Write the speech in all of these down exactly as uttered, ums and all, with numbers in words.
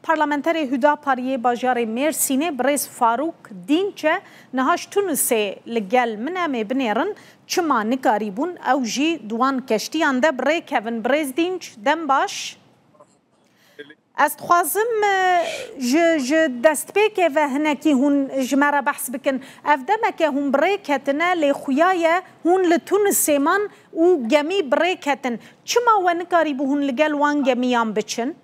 Parlamenterê Huda Pariyê bajarê Mêrsînê birêz Farûk Dînç e, niha ji Tunisê li gel min e, em ê binêrin çima nikarîbûn ew jî di wan keştiyan de bi rê kevin. Birêz Dînç, dem baş. Ez dixwazim, e, ji, ji destpêkê ve hinekî hûn ji me re behs bikin. Ev demeke hûn bi rê ketine, lê xuya ye hûn li Tunisê man û gemî bi rê ketin. Çima we nikarîbû hûn li gel wan gemiyan biçin?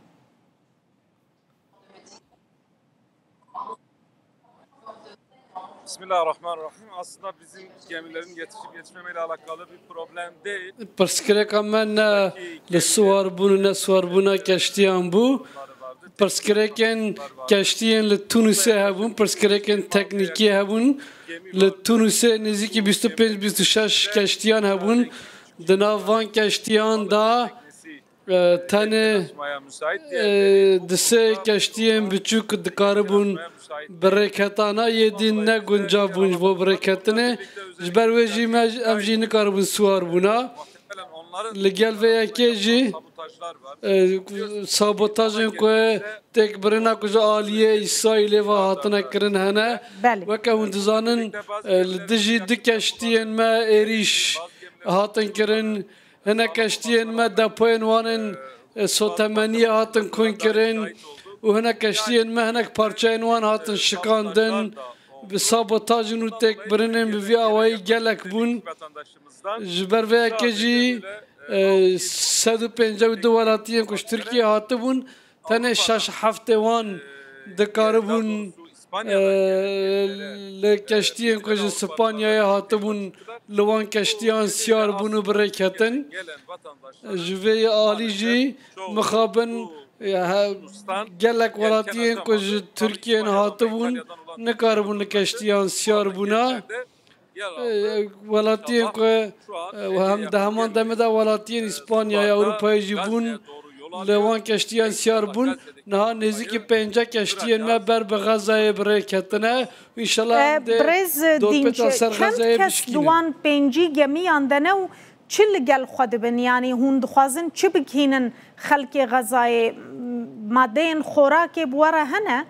Bismillahirrahmanirrahim. Aslında bizim gemilerin yetişip yetişmemeyle alakalı bir problem değil. Pirsgirêka me ne li siwarbûn û ne siwarbûna keştiyan bû. Pirsgirêkên keştiyên li Tunusê hebûn, pirsgirêkên teknîkî hebûn. Li Tunusê nêzîkî bîst û pênc bîst û şeş keştiyan hebûn. Di nav van keştiyan de E, tenê, e, di sê keştiyên biçûk dikaribûn bi rêketana yê din ne guncav bûn ji bo bi rêketinê. Ji ber wê jî me, em jî nikaribûn siwar bûna. Li gel vê yekê jî, e, sabotajên ku têkbirina ku ji aliyê Îsraîlê ve hatine kirin hene. Belê. Weke hûn dizanin, e, li dijî du keştiyên me êrîş hatin kirin. Hinek keştiyên me depoyên wan ên, e, sotemeniyê hatin konkirin û hinek keştiyên me hinek parçeyên wan hatin şikandin. Bi sabotajin û têkbirinên bi vî awayî gelek bûn. Ji ber vê yekê jî, e, sed û pêncî û du welatiyên ku ji Tirkiyê hatibûn, tenê şeş heftê wan dikaribûn, e, li keştiyên ku ji Spanyayê hatibûn, li wan keştiyan siyar bûn û bi rê ketin. Ji vê alî jî mixabin, e, he-, gelek welatiyên ku ji Tirkiyeyê hatibûn, nikaribûn li keştiyan siyar bûna. E, welatiyên ku, e, hem di heman demê de welatiyên Îspanyayê, Ewropayê jî bûn, li wan keştiyan siyar bûn. Niha nêzîkî pêncî keştiyên me ber bi Xezayê bi rê ketine. Înşallah, e, em dê dorpêça ser Xezayê bişkînin. Birêz Dînç, çend kes di wan pêncî gemiyan de ne û çi li gel xwe dibin? Yanî hûn dixwazin çi bigihînin xelkê Xezayê? Madeyên xorakê bi we re hene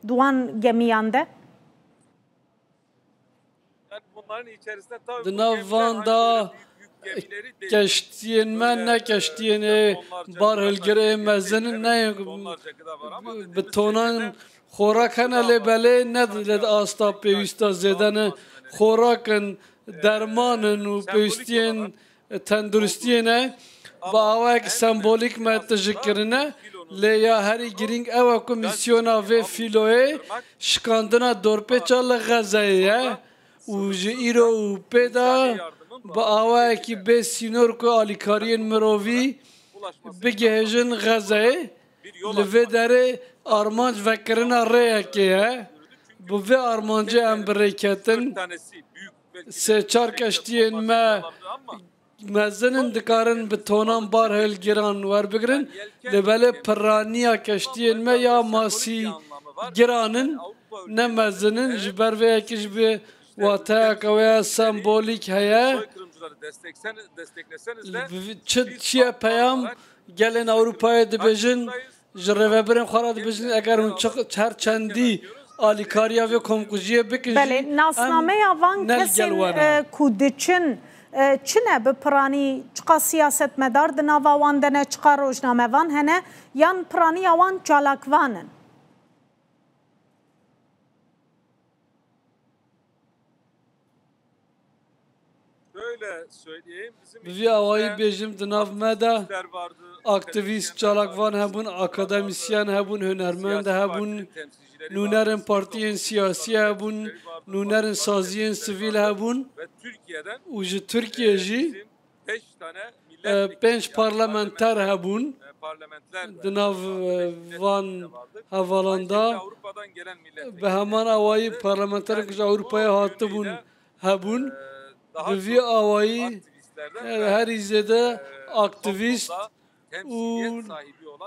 di wan gemiyan de? Di nav van de keştiyên me ne keştiyên ê barhilgirê mezin in, ne yên bi tonan xorak hene, lê belê ne di, lê di asta pêwîsta zêde ne. Xorak in, derman in û pêwîstiyên tenduristiyê ne, bi awayek sembolîk me tije kirine, lê ya herî girîng ew e ku mîsyona vê fîloyê şikandina dorpêça li Xezeyê ye û ji îro û pê de bi awayekî bê sînor ku alîkariyên mirovî bigihêjin Xezeyê, li vê derê armanc vekirina rêyekê ye. Bi vê armancê em bi rê ketin. Sê çar keştiyên me mezin in, dikarin bi tonan bar hilgiran werbigirin, lê belê piraniya keştiyên me ya masî giran in, ne mezin in. Ji ber vê yekê jî bi wateyeke wê ya sembolîk heye. Çi, çi ye peyam? Gelên Ewropayê dibêjin, ji rêvebirên xwe re dibêjin, eger hûn çi, her çendî alîkariya vê komkujiyê bikin jî, em ne li gel we ne. Belê, nasnameya van kesên, e, ku diçin, e, çi ne bi piranî, çiqas siyasetmedar di nava wan de ne, çiqas rojnamevan hene, yan piraniya wan çalakvan in? Bi vî awayî bêjim, di nav me de aktîvîst, çalakvan hebûn, akademîsyen hebûn, hunermend hebûn, nûnerên partiyên siyasî hebûn, nûnerên saziyên sivîl hebûn û ji Tirkiyê jî e, pênc parlamenter hebûn di nav, e, van hevalan de. Bi heman awayî parlamenterên ku ji Ewropayê hatibûn hebûn. Bi vî awayî, e, herî zêde aktîvîst û,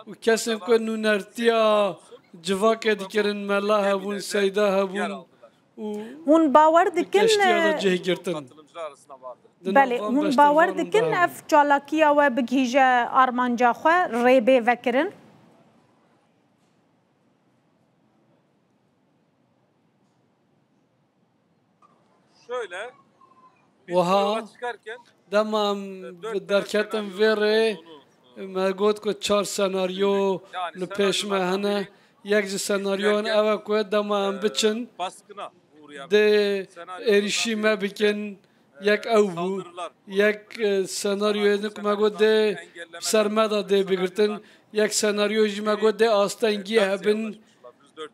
û kesên ku nûnertiya civakê dikirin, mela hebûn, seyda hebûn. Hûn bawer dikin, cih girtin. Belê, hûn bawer dikin ev çalakiya we bigihîje armanca xwe, rê bê vekirin? Wiha dema em derketin vê rê, me got ku çar senaryo li pêş me hene. Yek ji senaryoyan ew e ku dema em biçin, dê êrîşî me bikin. Yek ew bû. Yek, e, senaryoyê din ku me got dê ser me de dê bigirtin. Yek senaryo jî me got dê astengiyê hebin.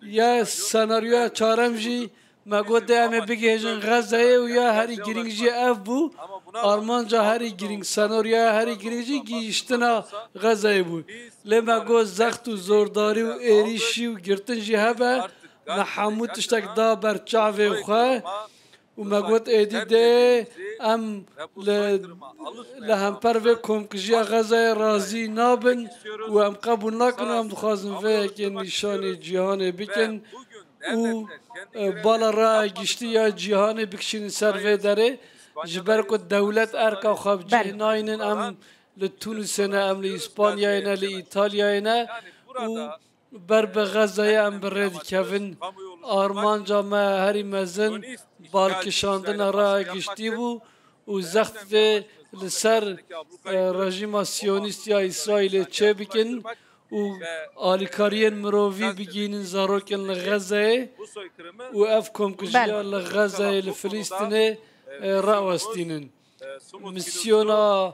Ya senaryoya çarem jî me got dê em ê bigihêjin Xezeyê û ya herî girîng jî ev bû. Armanca herî girîng, senaryoya herî girîng jî gihîştina Xezeyê bû. Lê me got zext û zordarî û êrîşî û girtin jî hebe, me hemû tiştek da ber çavê xwe. Û me got êdî dê em li, li hemper vê komkujiya Xezayê razî nabin û em qebûl nakin û em dixwazin vê yekê nîşanî cîhanê bikin û, e, bala raya giştî ya cîhanê bikişînin ser vê derê, ji ber ku dewlet erka xwe bi cih nayînin, em li Tunusê ne, em li Îspanyayê ne, li Îtalyayê ne û ber bi Xezeyê em bi rê dikevin. Armanca me herî mezin balkişandina raya giştî bû û zext vê li ser, e, rejîma siyonîst ya Îsraîlê çêbikin û alîkariyên mirovî bigihînin zarokên li Xezeyê û ev komkujiya li Xezeyê, li Filîstînê, e, rawestînin. Misyona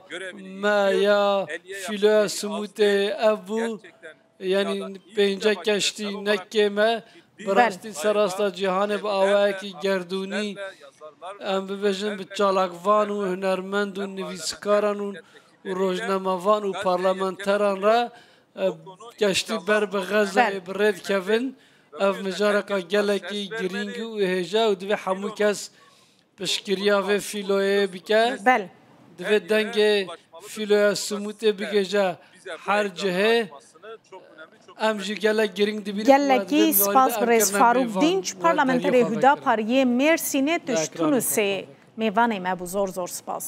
me ya Fîloya Simûtê ev bû, yanî pênce keştî ne kêm e, bi rastî ser asta cîhanê bi awayekî gerdûnî, em bibêjin bi çalakvan û hunermend û nivîskaran û, û rojnamevan û parlamenteran re, e, keştî ber bi Xezeyê bi rê dikevin. Ev mijareka gelekî girîng û hêja û divê hemû kes piştgiriya vê fîloyê bike. Bel. Divê dengê fîloya Simûtê bigêje her cihê. Em jî gelek girîng dibînin. Gelekî spas birêz Farûk Dînç, parlamenterê Hudaparê yê Mêrsînê, tu ji Tunusê mêvanê me bû. Zor zor spas.